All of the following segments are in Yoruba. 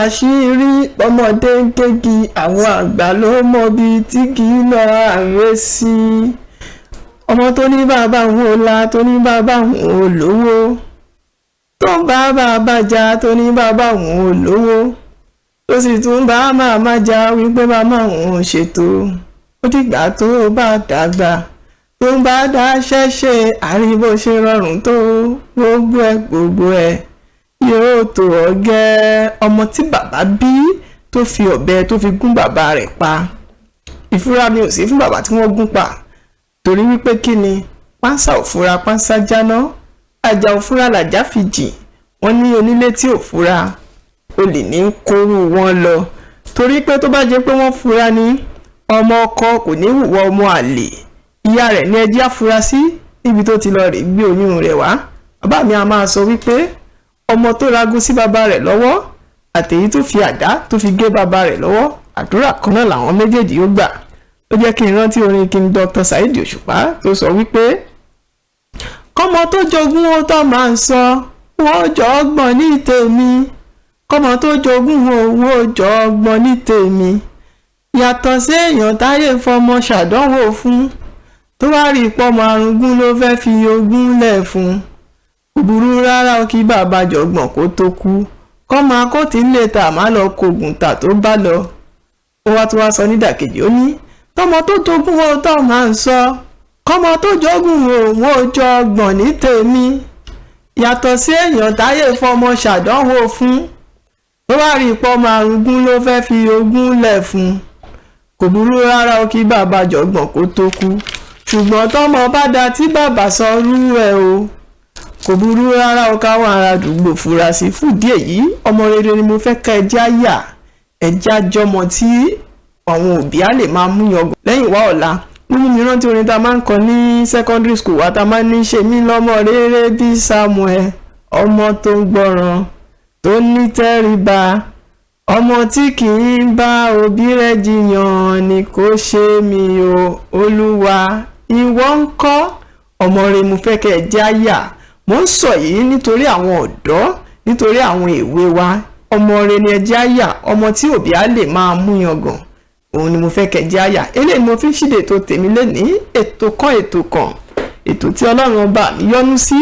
Láṣìírí ọmọdé ń kégi, àwọn àgbà ló mọbi tí kì í lọ àárẹ̀ sí. Ọmọ tó ní bàbá òun ò la, tó ní bàbá òun ò lówó, tó ń bá bàbá jà, tó ní bàbá òun ò lówó, tó sì tún bá màmá jà wípé màmá òun ò ṣètò, ó dìgbà tó bá dàgbà, tó ń bá dáṣẹ́ ṣe àríbó ṣe rọrùn tó, gbogbo ẹ̀ gbogbo ẹ̀ yóò tó ọgẹ́. Ọmọ tí bàbá bí tó fi ọ̀bẹ tó fi gún bàbá rẹ̀ pa, ìfura ni ò sí fún bàbá tí wọ́n gún pa, torí wípé kí ni? Pánsá ò fura pánsá jáná, àjà ò fura làjà fi jì. Wọ́n ní onílé tí ò fura, olè ní kóru wọn lọ, torí pé tó bá jẹ́ pé wọ́n fura ni, ọmọ ọkọ kò ní hùwà ọmọ àlè. Ìyá rẹ̀ ní ẹjẹ́ àfurasí níbi tó ti lọ rè gbé oyún rẹ̀ wá. Bàbá mi a máa sọ wípé ọmọ tó ragun sí bàbá rẹ̀ lọ́wọ́ àtèyí tó fi àdá tó fi gé bàbá rẹ̀ lọ́wọ́, àdúrà kan náà làwọn méjèèjì ó gbà. Ó jẹ́ kí n rántí orin King Dr. Saheed Òṣùpá tó sọ wípé kọ́mọ tó jogún ó tó máa ń sọ wọ́n jọ ọgbọ̀n ní tèmi, kọ́mọ tó jogún òun ó jọ ọgbọ̀n ní tèmi, yàtọ̀ sí èèyàn táyé fọmọ ṣàdánwò fún, tó wá rí pọ́mọ arúgún ló fẹ́ fi ogún lẹ̀ fún. Kò burú rárá kí bàbá jọ̀gbọ̀n kó tó kú, kọ́mọ akọ́tì lè tà má lọ kógun tà tó bá lọ. Ó wá tó wá sọ nídàkejì, ó ní tọmọ tó jogún ó tó máa ń sọ, kọ́mọ tó jogún òun ó jọgbọ̀n ní tèmi, yàtọ̀ sí èèyàn táyé fọmọ ṣàdánwò fún, tó wá rí pọ́mọ arúgún ló fẹ́ fi ogún lẹ̀ fún. Kò burú rárá kí bàbá jọ̀gbọ̀n kó tó kú, ṣùgbọ́n tọmọ bá da tí bàbá sọ rú ẹ o, kò burú rárá o káwọn ará àdúgbò fura sí. Fúdí èyí, ọmọ rere ni mo fẹ́ ká ẹjẹ́ àyà, ẹjẹ́ àjọmọ tí àwọn òbí á lè máa mú yangàn lẹ́yìn wá ọ̀la. Mímú mi rántí orin tá a máa ń kọ ní secondary school wa, tá a máa ń ní ṣe mí lọ́mọ rere bí Samuel, ọmọ tó ń gbọ́ràn, tó ní tẹríba, ọmọ tí kì í bá òbí rẹ̀ jiyàn ni kò ṣe mí o Olúwa. Ìwọ ń kọ́ ọmọ rẹ̀, mo fẹ́ kẹ́ ẹ jẹ́ àyà. Mo ń sọ yìí nítorí àwọn ọ̀dọ́, nítorí àwọn èwe wa. Ọmọ rẹ̀ ni ẹ jẹ́ àyà, ọmọ tí òbí á lè máa mú yangàn, òun ni mo fẹ́ kẹ́ jẹ́ àyà. Eléyìí ni mo fi ń ṣíde ètò tèmi lénìí, ètò kan ètò kan, ètò tí Ọlọ́run ọba mi yọ́nú sí,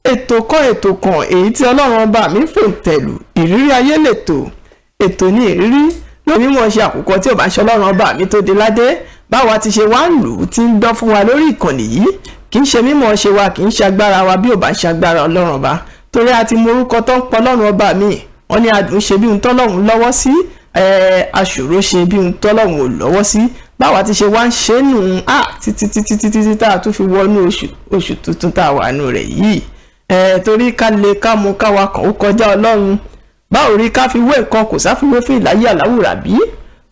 ètò kan ètò kan, èyí tí Ọlọ́run ọba mi fòǹtẹ̀lù. Ìrírí ayé lètò, ètò ní ìrírí lórí mímọ̀ ṣe àkùkọ tí ò bá ń ṣe Ọlọ́run ọba mi tó de ládé. Báwa ti ṣe wá ń lù ú tí ń dán fún wa lórí ìkànnì yìí, kì í ṣe mímọ̀ ṣe wa, kì í ṣe agbára wa, bí ò bá ń ṣe agbára Ọlọ́run ọba, torí a ti mọ orúkọ tó ń pọ Ọlọ́run ọba mi. Wọ́n ní adùn ṣe bí ohun tọ́lọ́run lọ́wọ́ sí, aṣòro ṣe bí ohun tọ́lọ́run ò lọ́wọ́ sí. Báwa ti ṣe wá ń ṣe nù á títí títí títí tá a tún fi wọnú oṣù tuntun tá a wà nù rẹ̀ yìí, torí ká lè ká mu káwa kàn ó kọjá Ọlọ́run. Báwo rí ká fi wé nǹkan, kò sáfiwé fún ìláyé àláwùrà bí,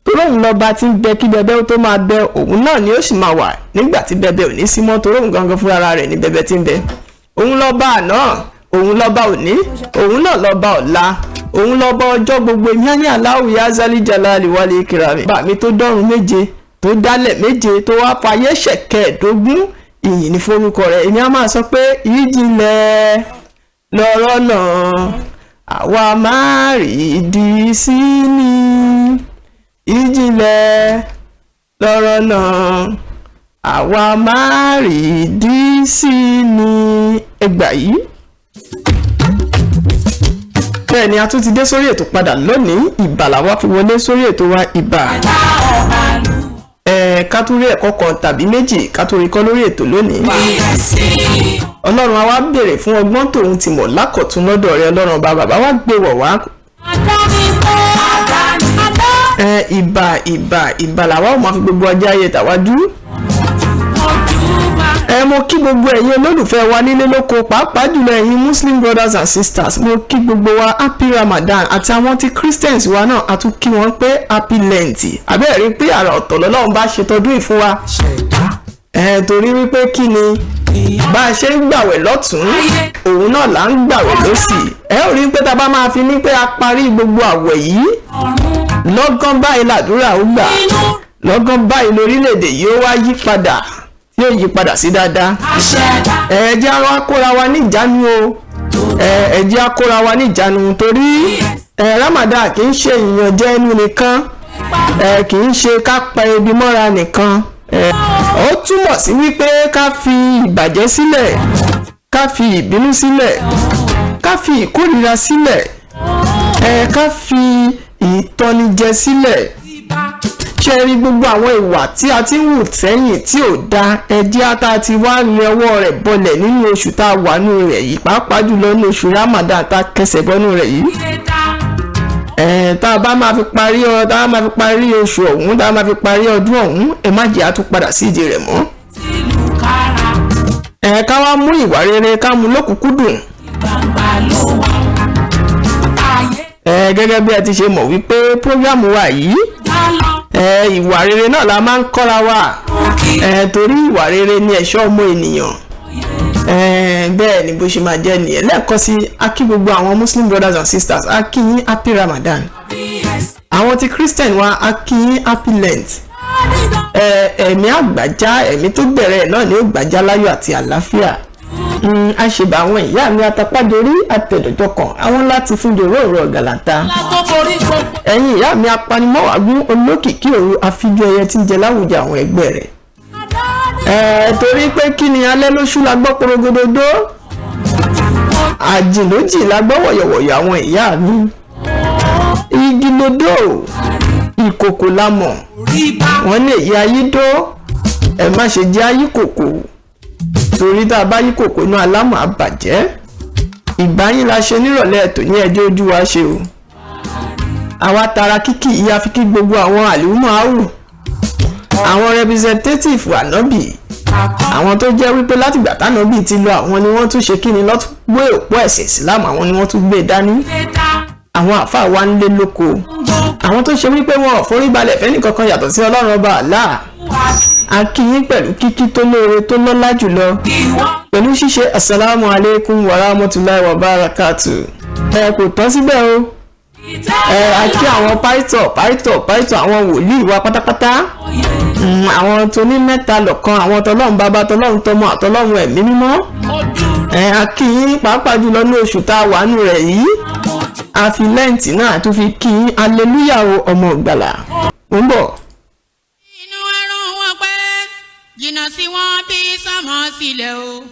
torí òun lọ́ba tí ń bẹ kí bẹbẹ ó tó máa bẹ, òun náà ni ó sì máa wà nígbà tí bẹbẹ ò ní sí mọ́, torí òun gangan fúnra rẹ̀ ní bẹbẹ tí ń bẹ. Òun lọ́ba àná, òun lọ́ba òní, òun náà lọ́ba ọ̀la, òun lọ́ba ọjọ́ gbogbo. Èmi á ní aláwù yá zálí jalali wálé kíra mi. Bàbá mi tó dọ́run méje, tó dálẹ̀ méje, tó wá fayé ṣẹ̀kẹ́ẹ̀dógún, ìyìn ní forúkọ rẹ̀. Èmi á máa sọ pé ìjìnlẹ̀ lọ́rọ̀ náà àwa máa rí ìdí sí ni, ìjìnlẹ̀ lọ́rọ̀ náà àwa máa rí ìdí sí ni. Ẹgbà yìí. Bẹ́ẹ̀ ni a tún ti dé sórí ètò padà lónìí. Ìbà làwa fi wọlé sórí ètò wa, ìbà. Ká tún rí ẹ̀kọ́ kan tàbí méjì ká tún rí kọ́ lórí ètò lónìí. Ọlọ́run a wá béèrè fún ọgbọ́n tòun ti mọ̀ lákọ̀tún lọ́dọ̀ rẹ Ọlọ́run ọba. Bàbá wa gbé wọ̀ wá. Ìbà ìbà ìbà làwa ò máa fi gbogbo ọjọ́ ayé tàwájú. Mo kí gbogbo ẹ̀yin olólùfẹ́ wa nílé lóko, pàápàá jùlọ ẹ̀yin Muslim brothers and sisters. Mo kí gbogbo wa happy Ramadan, àti àwọn tí Christians wa náà, a tún kí wọn pé happy Lent. Àbẹ́ẹ̀rí pé àrà ọ̀tọ̀ lọ́lọ́run bá ṣe tọdún ìfún wa. Torí wípé kí ni bá a ṣe ń gbàwẹ̀ lọ́tún, òun náà là ń gbàwẹ̀ lọ́sì. Ẹ ò rí pé tá a bá máa fi ní pé a parí gbogbo àwẹ̀ yìí, lọ́gán báyìí làdúrà ó gbà, lọ́gán báyìí lórílẹ̀‐èdè yìí ó wá yí padà, tí ó yí padà sí dáadáa. Ẹ jẹ́ á kóra wa níjàánu o, ẹ jẹ́ á kóra wa níjàánu, torí Ramadan kì í ṣe ìyànjẹ ẹnu nìkan, kì í ṣe ká pa ebi mọ́ra nìkan. Ó túmọ̀ sí wípé ká fi ìbàjẹ́ sílẹ̀, ká fi ìbínú sílẹ̀, ká fi ìkórìíra sílẹ̀, ká fi ìtọ́nijẹ sílẹ̀. Ṣe rí gbogbo àwọn ìwà tí a ti ń wù sẹ́yìn tí ò da, ẹjẹ́ ata ti wá ní ọwọ́ rẹ̀ bọlẹ̀ nínú oṣù tá a wà nínú rẹ̀ yìí, pàápàá jùlọ nínú oṣù Ramadan tá a kẹsẹ̀ bọ́nú rẹ̀ yìí. Tá a bá máa fi parí ọ, tá a máa fi parí oṣù ọ̀hún, tá a máa fi parí ọdún ọ̀hún, ẹ má jẹ́ a tún padà sí ìdí rẹ̀ mọ́. Ká wá mú ìwà rere, ká mú lókùnkúndùn. Gẹ́gẹ́ bí ẹ ti ṣe mọ̀ wípé prógrámù wa yìí, ìwà rere náà la máa ń kọ́ra wa, torí ìwà rere ni ẹ̀ṣọ́ ọmọ ènìyàn. Bẹ́ẹ̀ ni bó ṣe máa jẹ́ nìyẹn. Lẹ́ẹ̀kan sí, a kí gbogbo àwọn Muslim brothers and sisters, a kí yín happy Ramadan. Àwọn ti Christian wa, a kí yín happy Lent. Ẹ̀mí àgbàjá, ẹ̀mí tó bẹ̀rẹ̀ náà ni ó gbàjá láyọ̀ àti àlàáfíà. A ṣèbà àwọn ìyá mi atapádorí àtẹ̀dọ̀jọ kan, àwọn láti fún jòrò òrò gàlàtà. Ẹ̀yin ìyá mi apanimọ́wàgún olókìkí òru àfijọ́ ẹyẹ tí ń jẹ láwùjọ àwọn ẹgbẹ́ rẹ̀. Torí pé kí ni alẹ́ lóṣù la gbọ́ porogododo, àjìnlójì la gbọ́ wọ̀yọ̀wọ̀yọ̀ àwọn ìyá mi. Igi lodò, ìkòkò la mọ̀, wọ́n ní èyí ayídó, ẹ má ṣe jẹ́ ayíkòkò, torí tá a bá yí kòkò inú alámọ̀ àbàjẹ́. Ìgbà yín la ṣe nírọ̀lẹ́ ètò ní ẹjọ́ ojú wa ṣe o. Àwa tara kíkì ìyá fi kí gbogbo àwọn àlùmọ́ áwù, àwọn representative ànábì, àwọn tó jẹ́ wípé látìgbà tánàbì ti lọ, àwọn ni wọ́n tún ṣe kí ni lọ́tún gbé òpó ẹ̀sìn Islam, àwọn ni wọ́n tún gbé dání. Àwọn àfáà wa ń lé lóko, àwọn tó ṣe wípé wọn ò foríbalẹ̀ fẹ́nìkankan yàtọ̀ sí Ọlọ́run ọba Allah. A kí yín pẹ̀lú kíkí tó lóore tó lọ́lá jùlọ, pẹ̀lú ṣíṣe asalaamu aleykum wa rahmatulahi wa barakatu. Ẹ kò tán síbẹ̀ o, a kí àwọn pásítọ̀ pásítọ̀ pásítọ̀, àwọn wòlíì wa pátápátá, àwọn tó ní mẹ́ta lọ́kan, àwọn tọlọ́run bàbá, tọlọ́run tọmọ, àtọlọ́run ẹ̀mí mímọ́. A kí yín pàápàá jùlọ ní oṣù tá a wà nù rẹ̀ yìí, a fi lẹ́ǹtì náà tún fi kí yín aleluya o ọmọ ìgbàlà. Ó ń bọ̀. Jìnnà sí wọn bí sọmọ sílẹ̀ o,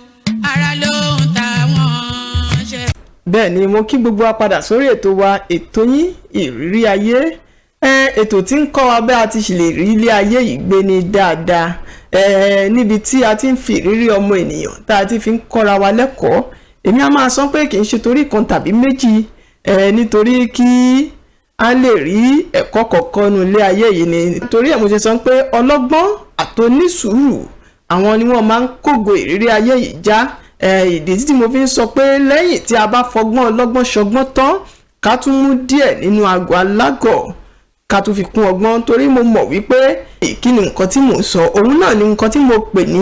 ara ló ń ta wọ́n ṣe. Bẹ́ẹ̀ ni mo kí gbogbo wa padà sórí ètò wa, ètò yín ìrírí ayé, ètò tí ń kọ́ wa bẹ́ẹ̀ a ti sì lè rí ilé ayé yìí gbé ní dáadáa, níbi tí a ti ń fi ìrírí ọmọ ènìyàn tá a ti fi ń kọ́ra wa lẹ́kọ̀ọ́. Èmi a máa sọ pé kì í ṣe torí kan tàbí méjì, nítorí kí a lè rí ẹ̀kọ́ kọ̀ọ̀kan nínú ilé ayé yìí ni. Torí ẹ̀ mo ṣe sọ pé ọlọ́gbọ́n àtònísùúrù àwọn ni wọ́n máa ń kógo ìrírí ayé yìí já. Ìdí tí mo fi ń sọ pé lẹ́yìn tí a bá fọgbọ́n ọlọ́gbọ́n ṣọgbọ́n tán, ká tún mú díẹ̀ nínú àgọ́ alágọ̀ ká tún fi kún ọgbọ́n, torí mo mọ̀ wípé kí ni nǹkan tí mò ń sọ, òun náà ni nǹkan tí mo pè ní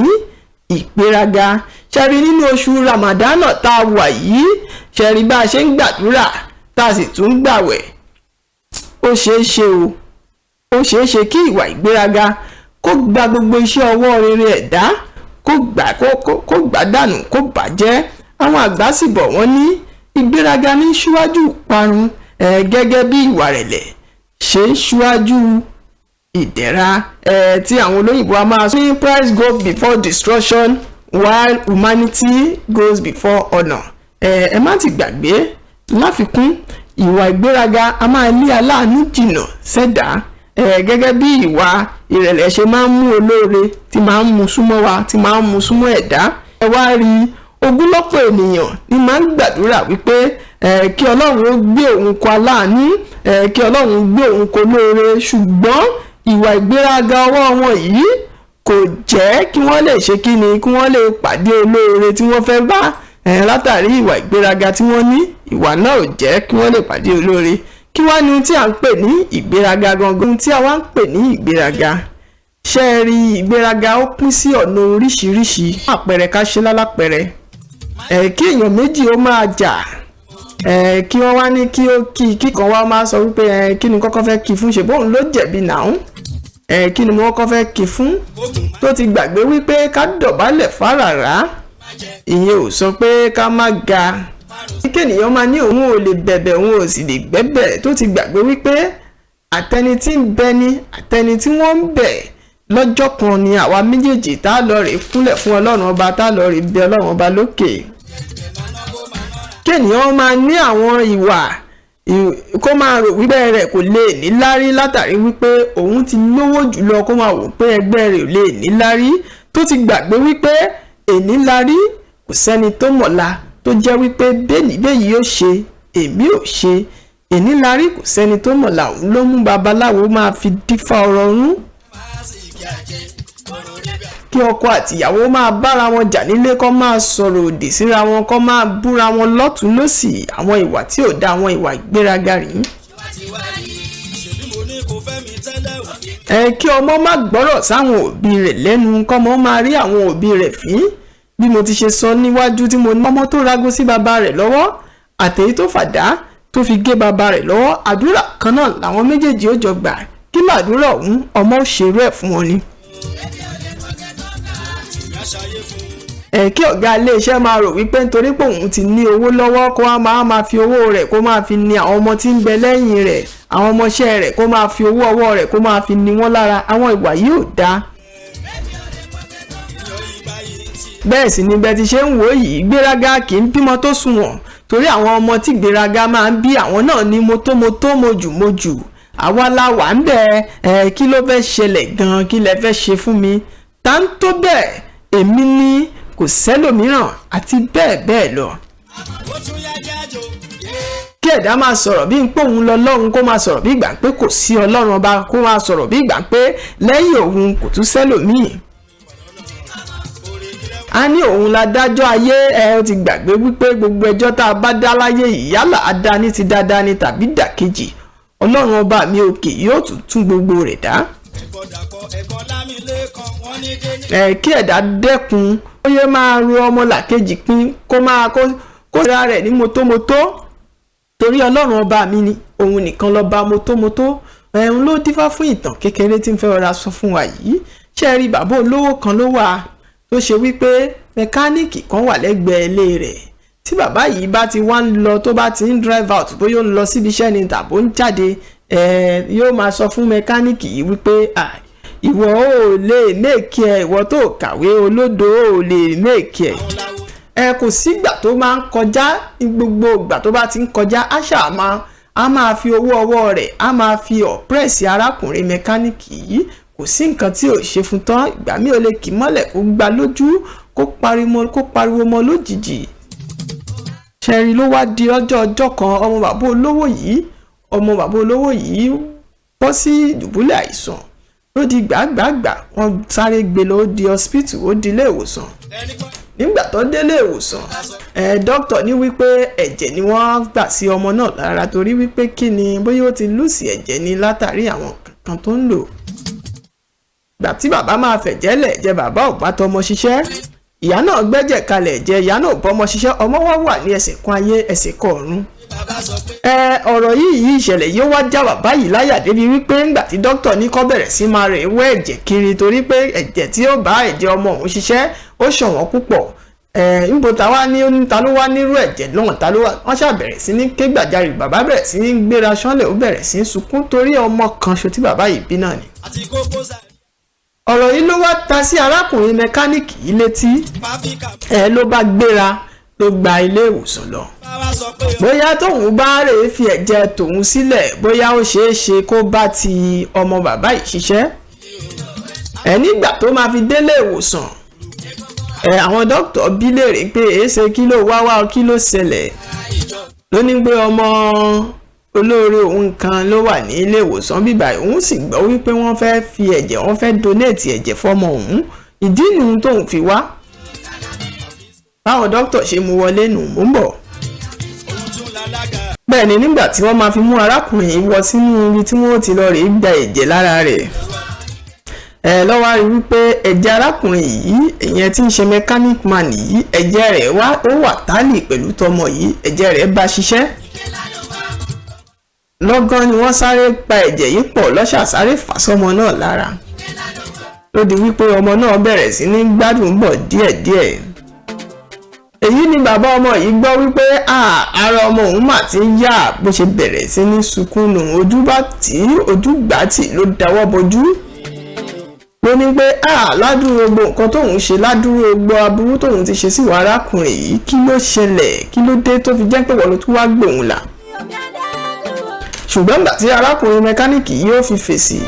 ìgbéraga. Ṣẹ́rí nínú oṣù Ramadana tá a wà yìí, ṣẹ́rí bá a ṣe ń gbàdúrà tá a sì tún ń gbàwẹ̀, ó ṣeé ṣe o, ó ṣeé ṣe kí ìwà ìgbéraga kó gba gbogbo iṣẹ́ ọwọ́ rere ẹ̀dá, kó gbà dànù, kó bàjẹ́. Àwọn àgbà sì bọ̀ wọ́n ní ìgbéraga ní ṣíwájú parun, gẹ́gẹ́ bí ìwà rẹ̀lẹ̀ ṣe ń ṣíwájú ìdẹ̀ra, tí àwọn olóyìnbó a máa sọ ní price goes before destruction while humanity goes before honor. Ẹ má ti gbàgbé láfikún, ìwà ìgbéraga a máa lé aláàánú jìnnà sẹ́dá, gẹ́gẹ́ bí ìwà ìrẹ̀lẹ̀ ṣe máa ń mú olóore tí máa ń mú súnmọ́ wa, tí máa ń mú súnmọ́ ẹ̀dá. Ẹ wá rí ogúnlọ́pọ̀ ènìyàn ní máa ń gbàdúrà wípé kí Ọlọ́run ó gbé òun kọ aláàánú, kí Ọlọ́run gbé òun kọ olóore, ṣùgbọ́n ìwà ìgbéraga ọwọ́ wọn yìí kò jẹ́ kí wọ́n lè ṣe kí ni, kí wọ́n lè pàdé olóore tí wọ́n fẹ́ bá. Látàrí ìwà ìgbéraga tí wọ́n ní, ìwà náà ò jẹ́ kí wọ́n lè pàdé olóore. Kí wá ní ohun tí à ń pè ní ìgbéraga gangan? Tí a wá ń pè ní ìgbéraga, ṣé ẹ rí ìgbéraga ó pín sí ọ̀nà oríṣiríṣi. Àpẹẹrẹ ká ṣe lálápẹẹrẹ, kí èèyàn méjì ó máa jà, kí wọ́n wá ní kí ó kí kíkan wá máa sọ wípé kí ni kọ́kọ́ fẹ́ kí fún, ṣe bóun ló jẹ̀bi nàún, kí ni mo kọ́kọ́ fẹ́ kí fún, tó ti gbàgbé wípé ká dọ̀bálẹ̀ fáràrá, ìyẹn ò sọ pé ká má ga. Kéèyàn máa ní òun ò lè bẹ̀bẹ̀, òun ò sì lè gbẹ́bẹ̀, tó ti gbàgbé wípé àtẹni tí ń bẹ ni àtẹni tí wọ́n ń bẹ̀, lọ́jọ́ kan ni àwa méjèèjì tá a lọ rè kúnlẹ̀ fún Ọlọ́run ọba, tá a lọ rè bẹ Ọlọ́run ọba lókè. Kéèyàn máa ní àwọn ìwà kó máa rò wípé rẹ̀ kò lè níláárí látàrí wípé òun ti lówó jùlọ, kó máa wò pé ẹgbẹ́ rẹ̀ ò lè níláárí, tó ti gbàgbé wípé èníláárí kò sẹ́ni tó mọ̀la, tó jẹ́ wípé bẹ́ẹ̀ni bẹ́ẹ̀ yóò ṣe èmi ò ṣe èníláárí kò sẹ́ni tó mọ̀la. Òun ló mú babaláwo máa fi dífá ọ̀rọ̀ rún, kí ọkọ àtìyàwó máa bára wọn jà nílé, kó máa sọ̀rọ̀ òdì síra wọn, kó máa búra wọn lọ́tún lọ́sì. Àwọn ìwà tí ò dá, àwọn ìwà ìgbéraga rèé. Ẹ kí ọmọ má gbọ́rọ̀ sáwọn òbí rẹ̀ lẹ́nu, kọ́mọ máa rí àwọn òbí rẹ̀ fín. Bí mo ti ṣe sọ níwájú tí mo ní ọmọ tó rago sí bàbá rẹ̀ lọ́wọ́ àtèyí tó fàdá tó fi gé bàbá rẹ̀ lọ́wọ́, àdúrà kan náà làwọn méjèèjì ó jọ gbà. Kí làdúrà ọ̀hún? Ọmọ ò ṣerú ẹ̀ fún wọn ni. Ẹ kí ọ̀gá iléeṣẹ́ máa rò wípé nítorí pé òun ti ní owó lọ́wọ́, kó wá máa fi owó rẹ̀ kó máa fi ní àwọn ọmọ tí ń bẹ lẹ́yìn rẹ̀, àwọn ọmọọṣẹ́ rẹ̀, kó máa fi owó ọwọ́ rẹ̀ kó máa fi ní wọ́n lára. Àwọn ìwà yìí ò dáa. Bẹ́ẹ̀ sì ni bẹ́ẹ̀ ti ṣe ń wò yìí, gbéraga kì í bímọ tó sunwọ̀n, torí àwọn ọmọ tí gbéraga máa ń bí àwọn náà ní motómotó, mojùmojù, àwa la wà ń bẹ. Ẹ kí ló fẹ́ ṣẹlẹ̀ gan-an? Kí lẹ fẹ́ ṣe fún mi? Tá ń tó bẹ́ẹ̀, èmi ní, kò sẹ́lòmíràn, àti bẹ́ẹ̀ bẹ́ẹ̀ lọ. Kí ẹ̀dá máa sọ̀rọ̀ bí n pé òun lọ lọ́run, kó máa sọ̀rọ̀ bí ìgbà pé kò sí Ọlọ́run ọba, kó máa sọ̀rọ̀ bí ìgbà pé lẹ́yìn òun kò tún sẹ́lòmíì. A ní òun la dájọ́ ayé. Ẹ ti gbàgbé wípé gbogbo ẹjọ́ tá a bá dá láyé yìí, yálà adáni ti dáadáa ni tàbí dàkejì, Ọlọ́run ọba mi òkè yóò tún tún gbogbo rẹ̀ dá. Ẹ kí ẹ̀dá dẹ́kun ó yẹ máa ro ọmọlàkejì pín, kó máa kó ra rẹ̀ ní motómotó, torí Ọlọ́run ọba mi ni òun nìkan lọ́ba motómotó. Ẹ̀hún ló dífá fún ìtàn kékeré tí ń fẹ́ rọra sọ fún wa yìí. Ṣé ẹ rí, bàbá olówó kan ló wà tó ṣe wípé mẹkáníìkì kan wà lẹ́gbẹ̀ẹ́ ilé rẹ̀. Tí bàbá yìí bá ti wá ń lọ, tó bá ti ń drive out, bóyá ó ń lọ síbi iṣẹ́ ni tàbó ń jáde, yóò máa sọ fún mẹkáníìkì yìí wípé ìwọ ò lè make ẹ, ìwọ tó kàwé olódo ò lè make ẹ. Ẹ kò sígbà tó máa ń kọjá, gbogbo ìgbà tó bá ti ń kọjá, á ṣáà máa á máa fi owó ọwọ́ rẹ̀ á máa fi oppress arákùnrin mẹkáníìkì yìí. Kò sí nǹkan tí ò ṣe fún tán. Ìgbà míì ó lè kì í mọ́lẹ̀ kó gbá lójú, kó pariwo mọ́ lójijì. Ṣẹ́rí ló wá di ọjọ́ ọjọ́ kan, ọmọ bàbá olówó yìí bọ́ sí ìdùbúlẹ̀ àìsàn, ló di gbàgbàgbà, wọ́n sáré gbé lọ, ó di hospital, ó di ilé ìwòsàn. Nígbà tó délé ìwòsàn, dókítà ní wípé ẹ̀jẹ̀ ni wọ́n gbà sí ọmọ náà lára, torí wípé kí ni, bóyá ó ti lùsì ẹ̀jẹ̀ ni látàrí àwọn kankan tó ń lò. Gbà tí bàbá máa fẹ̀jẹ̀ lẹ̀ jẹ, bàbá ò bá tọmọ ṣiṣẹ́. Ìyá náà gbẹ́jẹ̀ kalẹ̀ jẹ, ìyá náà bọ́mọ ṣiṣẹ́. Ọmọ wa wà ní ẹsẹ̀ kan ayé, ẹsẹ̀ kan ọ̀run. Ọ̀rọ̀ yìí, ìṣẹ̀lẹ̀ yìí ó wá já bàbá yìí láyà débi wípé ńgbà tí dókítà ní kó bẹ̀rẹ̀ sí máa rè wẹ́ ẹ̀jẹ̀ kiri, torí pé ẹ̀jẹ̀ tí ó bá ẹ̀jẹ̀ ọmọ òun ṣiṣẹ́ ó ṣọ̀wọ́n púpọ̀. Níbo ta wá ní, ta ló wá nírú ẹ̀jẹ̀ náà, ta ló wá? Wọ́n ṣáà bẹ̀rẹ̀ sí ní ké gbàjarè. Bàbá bẹ̀rẹ̀ sí ní gbéra ṣánlẹ̀, ó bẹ̀rẹ̀ sí ní sunkún torí ọmọ kan ṣo tí bàbá yìí bí náà ni. Ọ̀rọ̀ yìí ló wá ta sí arákùnrin mẹkáníìkì yìí létí. Ẹ ló bá gbéra, ló gba ilé ìwòsàn lọ. Bóyá tóun bá rè é fi ẹ̀jẹ̀ tòun sílẹ̀, bóyá ó ṣeé ṣe kó bá ti ọmọ bàbá yìí ṣiṣẹ́. Ẹ nígbà tó máa fi délé ìwòsàn, ẹ àwọn dókítà bí léèrè pé èéṣe, kí ló wá wá, kí ló ṣẹlẹ̀? Ló ní pé ọmọ olóore òun kan ló wà ní ilé ìwòsàn bíbá, òun sì gbọ́ wípé wọ́n fẹ́ fi ẹ̀jẹ̀, wọ́n fẹ́ donate ẹ̀jẹ̀ fọ́mọ òun, ìdí nìyí tóun fi wá. Báwọn dókítà ṣe mú wọlé nù, mú bọ̀. Bẹ́ẹ̀ ni nígbà tí wọ́n máa fi mú arákùnrin yìí wọ sínú ibi tí wọ́n ti lọ rèé gba ẹ̀jẹ̀ lára rẹ̀, ẹ lọ́wọ́ rí wípé ẹ̀jẹ̀ arákùnrin yìí, ìyẹn tí ń ṣe mechanic man yìí, ẹ̀jẹ̀ rẹ̀ wá ó wà tálì pẹ̀lú tọmọ yìí, ẹ̀jẹ̀ rẹ̀ bá ṣiṣẹ́. Lọ́gán ni wọ́n sáré pa ẹ̀jẹ̀ yìí pọ̀, lọ́ṣà sáré fà sọ́mọ náà lára, ló di wípé ọmọ náà bẹ̀rẹ̀ sí ní gbádùn bọ̀ díẹ̀díẹ̀. Èyí ni bàbá ọmọ yìí gbọ́ wípé ara ọmọ òun mà ti ń yá. Bó ṣe bẹ̀rẹ̀ sí ní sunkún nù, ojú bá tì í, ojú gbà tì, ló dáwọ́ bojú, ló ní pé ládùúró gbogbo nǹkan tóun ṣe, ládùúró gbogbo aburú tóun ti ṣe sí ìwà arákùnrin yìí, kí ló ṣẹlẹ̀? Kí ló dé tó fi jẹ́ pé wọ́n ló tún wá gbòun là? Ṣùgbọ́n gbà tí arákùnrin mẹkáníìkì yìí ó fi fèsì,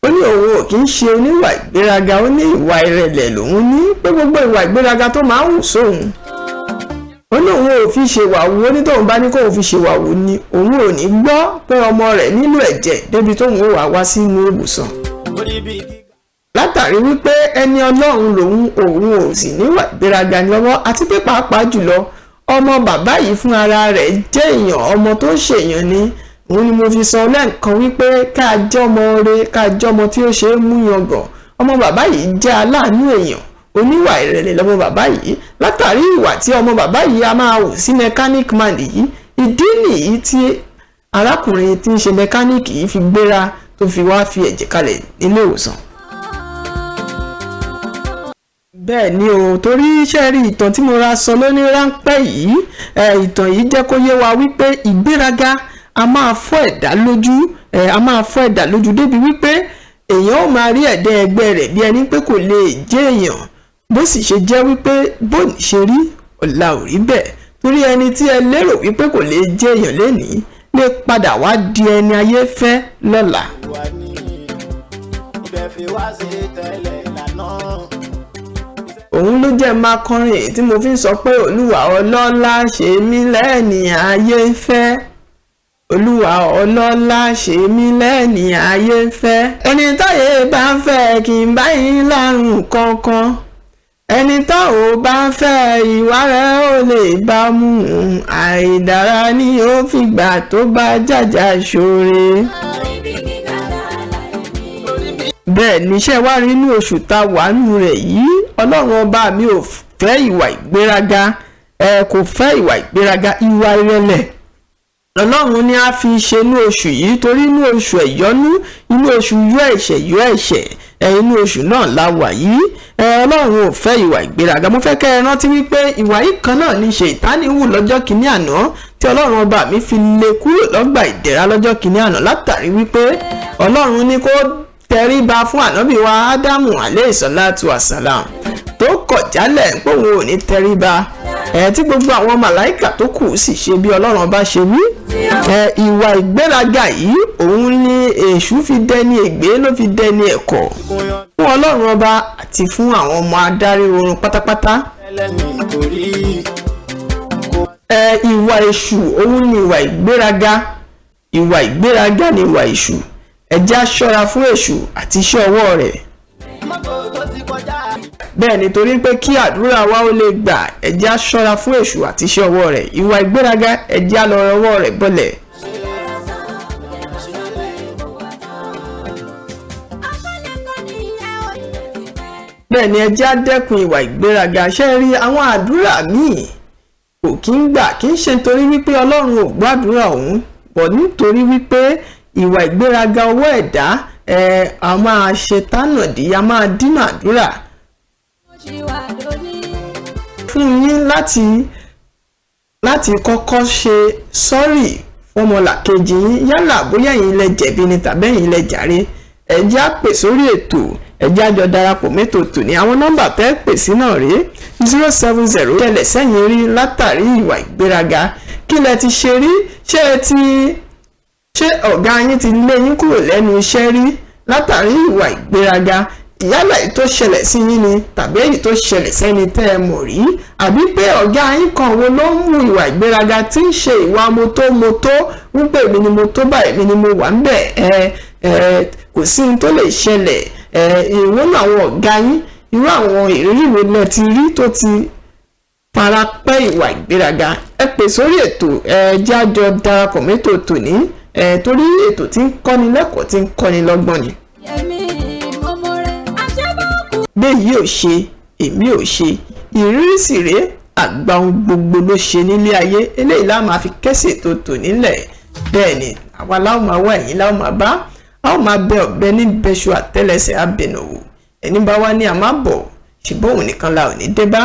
ó ní òun ò kì í ṣe oníwà ìgbéraga, ó ní ìwà ìrẹ̀lẹ̀ lòun ní, pé gbogbo ìwà ìgbéraga tó máa ń hù sóun, ó ní òun ò fi ṣèwàwù. Ó ní tóun bá ní kóun fi ṣèwàwù ni, òun ò ní gbọ́ pé ọmọ rẹ̀ nílò ẹ̀jẹ̀ débi tóun ó wà wá sínú ìwòsàn, látàrí wípé ẹni Ọlọ́run lòun, òun ò sì níwà ìgbéraga ní lọ́wọ́, àti pé pàápàá jùlọ ọmọ bàbá yìí fún ara rẹ̀ jẹ́ èèyàn, ọmọ tó ń ṣèyàn ni. Òun ni mo fi sọ lẹ́ǹkan wípé ká jọmọ re, ká jọmọ tí ó ṣe é mú yangàn. Ọmọ bàbá yìí jẹ́ aláàánú èèyàn, oníwà ìrẹ̀lẹ̀ lọmọ bàbá yìí. Látàrí ìwà tí ọmọ bàbá yìí a máa hù sí mechanic man yìí, ìdí nìyí tí arákùnrin tí ń ṣe mẹkáníìkì yìí fi gbéra tó fi wá fi ẹ̀jẹ̀ kalẹ̀ nílé ìwòsàn. Bẹ́ẹ̀ ni o, torí iṣẹ́ rí ìtàn tí mo ra sọ lóní ráńpẹ́ yìí, ìtàn yìí jẹ́ kó yé wa wípé ìgbéraga a máa fọ́ ẹ̀dá lójú, a máa fọ́ ẹ̀dá lójú débi wípé èèyàn ó máa rí ẹ̀dá ẹgbẹ́ rẹ̀ bí ẹni pé kò lè jẹ́ èèyàn, bó sì ṣe jẹ́ wípé bóni ṣe rí ọ̀la ò rí bẹ́ẹ̀, torí ẹni tí ẹ lérò wípé kò lè jẹ́ èèyàn lénìí lè padà wá di ẹni ayé fẹ́ lọ́la. Wà ní ibẹ̀ fi wá sí tẹ́lẹ̀ ìlànà. Òun ló jẹ́ máa kọrin èyí tí mo fi ń sọ pé Olúwa ọlọ́lá ṣe mí lẹ́ni ayé ń fẹ́, Olúwa ọlọ́lá ṣe mí lẹ́ni ayé ń fẹ́. Ẹni táyé bá ń fẹ́ kí n bá yín lárùn kankan, ẹni tá ò bá ń fẹ́ ìwà rẹ̀ ò lè bá mú un, àìdára ni ó fìgbà tó bá jàjà ṣoore. Bẹ́ẹ̀ ni, iṣẹ́ wá rí inú oṣù tá a wà nù rẹ̀ yìí, Ọlọ́run ọba mi ò fẹ́ ìwà ìgbéraga, ẹ kò fẹ́ ìwà ìgbéraga, ìwà ìrẹ̀lẹ̀ Ọlọ́run ni a fi ṣe inú oṣù yìí, torí inú oṣù ẹ̀yọ́nú, inú oṣù yọ ẹ̀ṣẹ̀ yọ ẹ̀ṣẹ̀, ẹ inú oṣù náà la wà yìí. Ẹ Ọlọ́run ò fẹ́ ìwà ìgbéraga. Mo fẹ́ kẹ́ ẹ rántí wípé ìwà yìí kan náà ní Ṣètánì hù lọ́jọ́ kìíní àná tí Ọlọ́run ọba mi fi lé kúrò lọ́gbà ìdẹ̀ra lọ́jọ́ kìíní àná, látàrí wípé Ọlọ́run ní kó tẹríba fún ànábì wa Ádámù alayhi salatu wassalam, tó kọ̀ jálẹ̀ pé òun ò ní tẹríba, ẹ tí gbogbo àwọn màláìkà tó kù sì ṣe bí Ọlọ́run bá ṣe wí. Ẹ ìwà ìgbéraga yìí òun ni èṣù fi dẹni ègbé, ló fi dẹni ẹ̀kọ́ fún Ọlọ́run ọba àti fún àwọn ọmọ adarí oorun pátápátá. Ẹlẹ́ni torí kò Ẹ ìwà èṣù òun ni ìwà ìgbéraga, ìwà ìgbéraga ni ìwà èṣù. Ẹ jẹ́ á ṣọ́ra fún èṣù àti iṣẹ́ ọwọ́ rẹ̀. Mọ́tò tó ti kọjá. Bẹ́ẹ̀ ni, torí pé kí àdúrà wa ó lè gbà, ẹ jẹ́ á ṣọ́ra fún èṣù àti iṣẹ́ ọwọ́ rẹ̀. Ìwà ìgbéraga, ẹ jẹ́ á lọ rọwọ́ rẹ̀ bọ́lẹ̀. Bẹ́ẹ̀ ni, ẹ jẹ́ á dẹ́kun ìwà ìgbéraga. Ṣé ẹ rí àwọn àdúrà míì kò kí ń gbà, kí ń ṣe nítorí wípé Ọlọ́run ò gbàdúrà òun bọ̀, nítorí wípé ìwà ìgbéraga ọwọ́ ẹ̀dá ẹ̀ a máa ṣe tánàdí, a máa dínà àdúrà fún yín láti kọ́kọ́ ṣe sọ́rì fọmọlàkejì yín, yálà bóyá ẹ̀yin lẹ jẹ̀bi ni tàbí ẹ̀yin lẹ jàre. Ẹ jẹ́ á pè sórí ètò, ẹ jẹ́ á jọ darapọ̀ mẹ́tò tòní. Àwọn nọ́mbà tẹ́ pè sí náà rèé: 070 tẹ̀lẹ̀ sẹ́yìn rí látàrí ìwà ìgbéraga. Kí lẹ ti ṣe rí? Ṣé ẹ ti ṣé ọ̀gá yín ti lé yín kúrò lẹ́nu iṣẹ́ rí látàrí ìwà ìgbéraga? Yálà èyí tó ṣẹlẹ̀ sí yín ni tàbí èyí tó ṣẹlẹ̀ sẹ́ni tẹ́ ẹ mọ̀ rí, àbí pé ọ̀gá yín kan wo ló ń mú ìwà ìgbéraga tí ń ṣe ìwà motómotó, wípé èmi ni mo tó báyìí, èmi ni mo wà ń bẹ̀, ẹ ẹ kò sí ohun tó lè ṣẹlẹ̀. Ẹ ìwọ́n àwọn ọ̀gá yín, irú àwọn ìrírí wo lẹ ti rí tó ti fara pẹ́ ìwà ìgbéraga? Ẹ pè sórí ètò, ẹ jẹ́ á jọ darapọ̀ mẹ́tò tòní, ẹ torí ètò tí ń kọ́ni lẹ́kọ̀ọ́, tí ń kọ́ni lọ́gbọ́n ni. Bẹ́ẹ̀ ò ṣe, èmi ò ṣe, ìrírí sì rèé, àgbà ohun gbogbo ló ṣe nílé ayé. Eléyìí la máa fi kẹ́sì tó tò nílẹ̀. Bẹ́ẹ̀ ni, àwa láwọn máa wá, ẹ̀yìn láwọn máa bá a ó máa bẹ ọ̀bẹ ní bẹ́ṣu àtẹ́lẹsẹ̀ abẹnàwò. Ẹni bá wá ní a máa bọ̀, ṣùgbọ́n òun nìkan la ò ní dé bá.